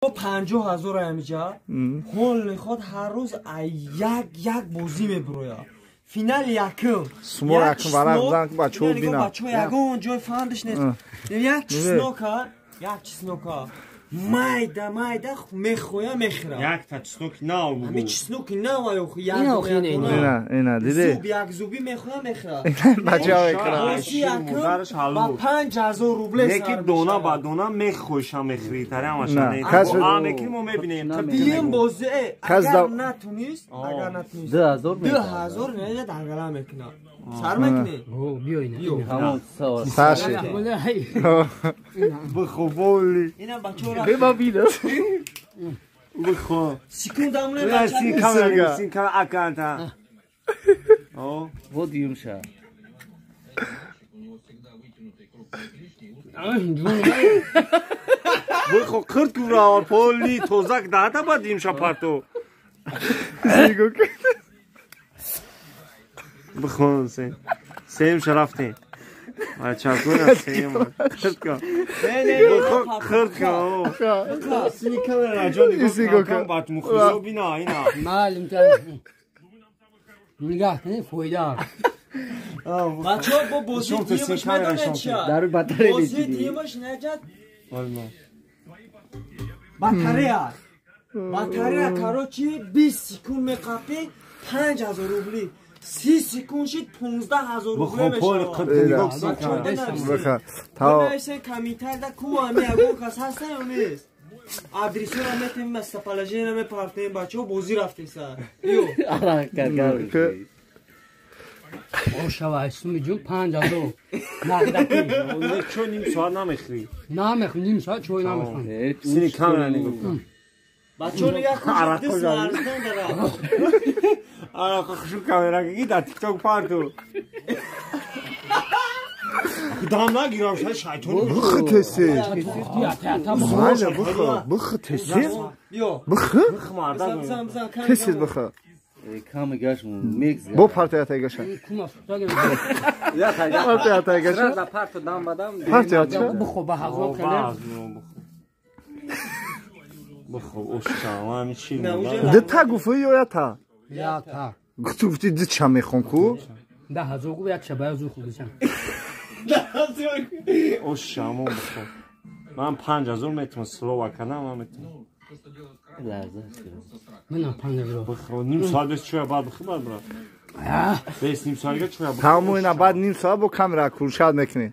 50,000 амиҷа. Ҳол худ ҳар рӯз як бозӣ меброя. Финал якум. Сумор якум варақ бизан бачаҳо бинам. Бачаҳо ягон ҷой фандиш нест. Як чеснока. Майда майда мехоя мехӯра. Якта чесноки нав буд. Ҳамин чесноки нав аю як. Ина диди. Зуб як зуби мехоя мехӯра. Бачаҳо мехӯра. Бозӣ якум ба 5000 рубле. Неки дона ба дона мехоҳиша мехӯри тари ҳамаша. А мекунем мо мебинем. Дим бозӣ агар натунист, 2000 не даргала мекунад. Сар мекунӣ? Биё ина. Ҳамон савол. Сар шид. Бихо боли. Ина бачаҳо. Бема бинам. Бихо. Секундам не бача. Син камера аканта. О, вот юмша. Бихо қирт кура поли тозак дата бад юмша парту. Бихон сеюм шарафтем. Чакура сеюм. Қирт кун. Бихо қирт кун. Сини камера ҷон нигоҳ кун бат мухлисо бина ина. Маълум та. Нигоҳ кунед фоида. Бачаҳо бо бозӣ тимаш медонед чия? Дар батарея бозӣ тимаш наҷат. Батарея. Батарея короче 20 секунд меқапӣ 5000 рубли. 30 секунд шид 15,000 рубле мешавад. Бинависен комментарда ку ами ягон кас ҳастан ё нест? Адресора метем, местоположение мепартем, бачаҳо бозӣ рафтеса. Биё. Ошава, суми ҷун 5000. Нақдаки. Чой ним соат намехӯрӣ? Намехӯрам, ним соат чой намехӯрам. Сини камера нигоҳ кун. Бачаҳо нигоҳ кун, дис арзон дара. Арақа хушу камера гиги дар тикток парту. Дам нагирам, шай шайтон. Бихы теси. Майла бихы, бихы теси. Бихы? Теси бихы. Кам гаш мекс. Бо партия гаша. Партия гаша. За парту дам бадам. Партия ча? Бихо ба ҳазор кале. Бихо ошта, ман чи. Дта гуфи ё ята? Ята. Ту гуфти ди ча мехон ку? 10,000 гу як шабая зу худишам. Ошта, ман бихо. Ман 5000 метавонам слова кардам, ман метавонам. Ман 5000. Бихо, ним соат бес чоя баъд бихо баъд брат. Бес ним соат чоя бихо. Тамом ина баъд ним соат бо камера куршад мекунӣ.